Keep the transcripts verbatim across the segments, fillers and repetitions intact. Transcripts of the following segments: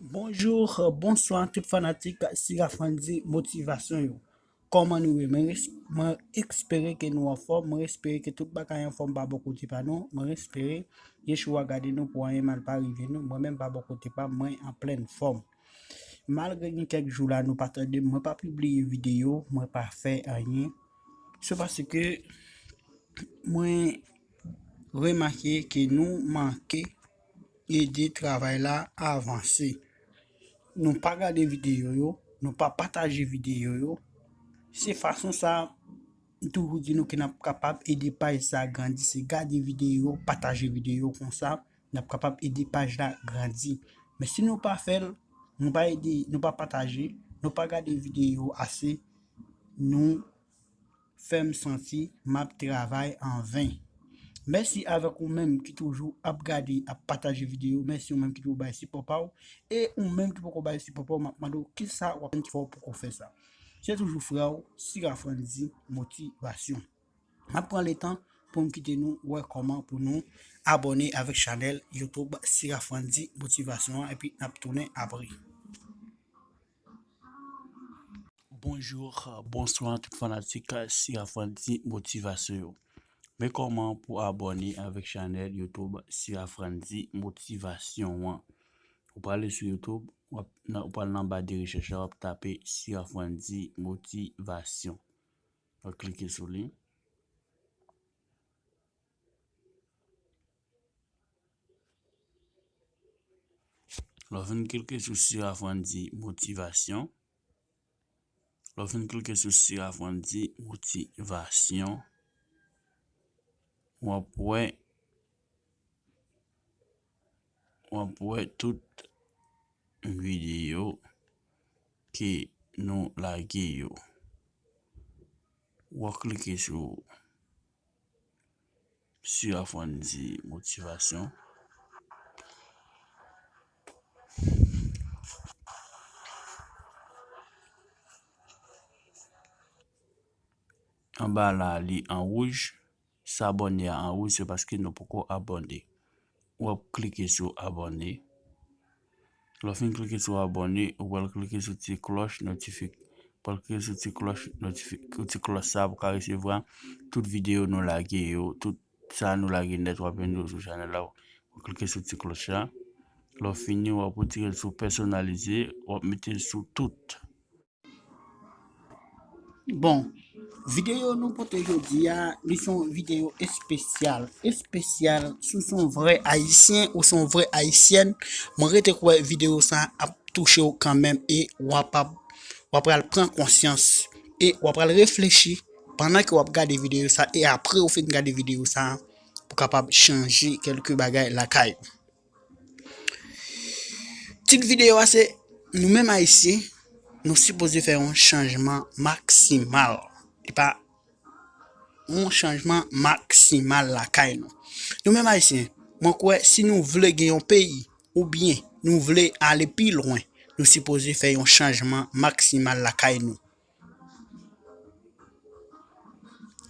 Bonjou, bonswa tout fanatik Sira Frandy Motivasyon yo. Kòman nou ye? Mwen res-, mwen espere ke nou anfòm, mwen espere ke tout bagay anfòm pa bò kote pa nou, mwen espere Yeshua gade nou pou anyen mal pa rive nou, mwen menm pa bò kote pa m, mwen an plèn fòm. Malgre gen kèk jou la nou pa tande m, mwen pa pibliye videyo, mwen pa fè anyen, se paske mwen remake ke nou manke ede travay la avanse. Nou pa gade videyo yo, nou pa pataje videyo yo. Se fason sa, m toujou di nou ke n ap kapab ede paj sa grandi, se gade videyo, pataje videyo konsa, n ap kapab ede paj la grandi. Men si nou pa fè l, nou pa ede, nou pa pataje, nou pa gade videyo ase, nou fè m santi m ap travay an ven. Mèsi avèk ou menm ki toujou ap gade, ap pataje videyo. Mèsi ou menm ki toujou bay sipò pa w. E ou menm ki poko bay sipò pa w, m ap mande w kisa w ap fè pou w fè sa. Se toujou frè w, Sira Frandy Motivasyon. M ap pran letan pou m kite nou wè kòman pou nou abòne avèk chanèl YouTube Sira Frandy Motivasyon an, epi n ap tounen apre. Bonjou, bonswa tout fanatik Sira Frandy Motivasyon yo. Men kòman pou abòne avèk chanèl YouTube Sira Frandy Motivasyon an. Ou prale sou YouTube, w ap nan, ou pral nan ba de rechèch la, w ap tape Sira Frandy Motivasyon. W ap klike sou li. Lè w fin klike sou Sira Frandy Motivasyon, lè w fin klike sou Sira Frandy Motivasyon, w ap wè, w ap wè tout videyo ke nou lage yo. W ap klike sou Sira Frandy Motivasyon. Anba la, li an wouj. S'abonner a an wouj, se paske nou poko abòne. W ap klike sou abòne. Lè w fin klike sou abòne, ou pral klike sou ti klòch notifi-, pral klike sou ti klòch notifi-, ti klòch sa pou ka resevwa tout videyo nou lage yo, tout sa nou lage nèt, w ap jwenn yo sou chanèl la. W ap klike sou ti klòch la. Lè w fini, w ap retire l sou pèsonalize, w ap mete l sou tout. Bon, videyo nou pote jodi a, li se yon videyo espesyal. Espesyal, si w se yon vrè Ayisyen ou se yon vrè Ayisyèn, mwen rete kwè videyo sa ap touche w kanmenm e w ap, w ap pral pran konsyans e w ap pral reflechi pandan ke w ap gade videyo sa e apre w fin gade videyo sa pou kapab chanje kèlke bagay lakay ou. Tit videyo a se, nou menm Ayisyen, nou sipoze fè yon chanjman maksimal. Epa yon chanjman maksimal lakay nou. Nou menm Ayisyen, mwen kwè si nou vle gen yon peyi, oubyen nou vle ale pi lwen, nou sipoze fè yon chanjman maksimal lakay nou.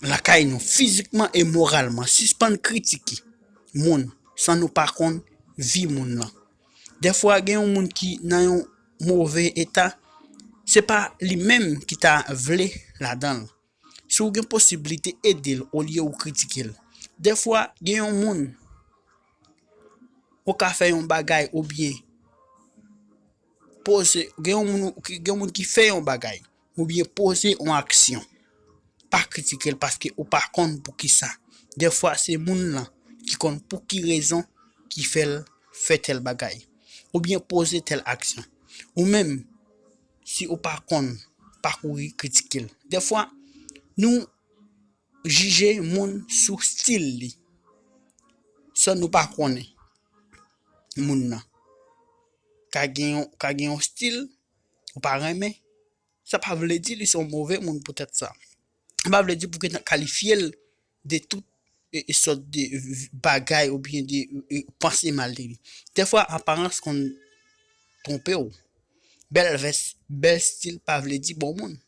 Lakay nou, fizikman e moralman. Sispann kritike moun san nou pa konn vi moun nan. Dèfwa, gen yon moun ki nan yon move eta, se pa li menm ki ta vle ladan l. Si w gen posiblite, ede l olye ou kritike l. Dèfwa, gen yon moun, ou ka fè yon bagay oubyen poze, gen yon moun, gen yon moun ki fè yon bagay, oubyen poze yon aksyon. Pa kritike l paske ou pa konn poukisa. Dèfwa, se moun lan ki konn pou ki rezon ki fè l fè tèl bagay, oubyen poze tèl aksyon. Ou menm, si ou pa konn, pa kouri kritike l. Dèfwa, nou jije moun sou stil li, san nou pa konnen moun nan. Ka gen yon, ka gen yon stil ou pa renmen, sa pa vle di li se yon move moun poutèt sa. Sa pa vle di pou w gentan kalifye l de tout e, e sòt de v-, bagay oubyen de e, e panse mal de li. Dèfwa, aparans konn twonpe w. Bèl vès, bèl stil pa vle di bon moun.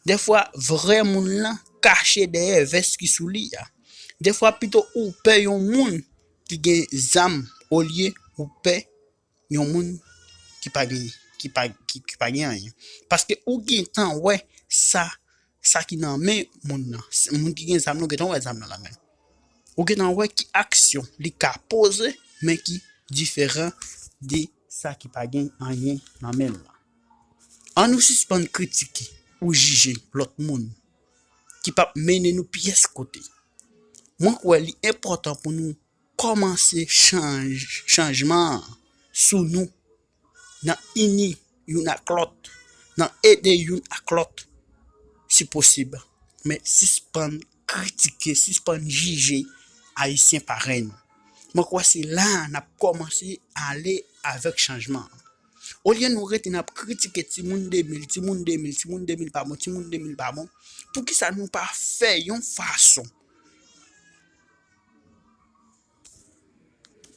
Dèfwa, vrè moun lan kache dèyè vès ki sou li a. Dèfwa, pito ou pè yon moun ki gen zam olye ou pè yon moun ki pa gen, ki pa, ki, ki pa gen anyen. Paske ou gentan wè sa, sa ki nan men moun nan. Moun ki gen zam nan, ou gentan wè zam nan nan men l. Ou gentan wè ki aksyon li ka poze, men ki diferan de sa ki pa gen anyen nan men l lan. An nou sispann kritike ou jije lòt moun ki p ap mennen nou pyès kote. Mwen kwè li enpòtan pou nou kòmanse chanj, chanjman an sou nou, nan ini youn ak lòt, nan ede youn ak lòt, si posib. Men sispann kritike, sispann jije Ayisyen parèy nou. Mwen kwè se la a n ap kòmanse ale avèk chanjman an. Olye nou rete n ap kritike timoun de mil, timoun de mil, timoun de mil pa bon, timoun de mil pa bon, poukisa nou pa fè yon fason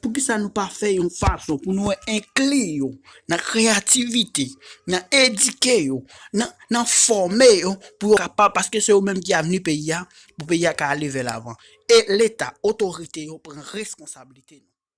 Poukisa nou pa fè yon fason pou nou enkli yo nan kreyativite, nan edike yo, nan, nan fòme yo pou yo kapab, paske se yo menm ki avni peyi a, pou peyi a ka ale vè lavan. E Leta, otorite yo pran responsablite nou.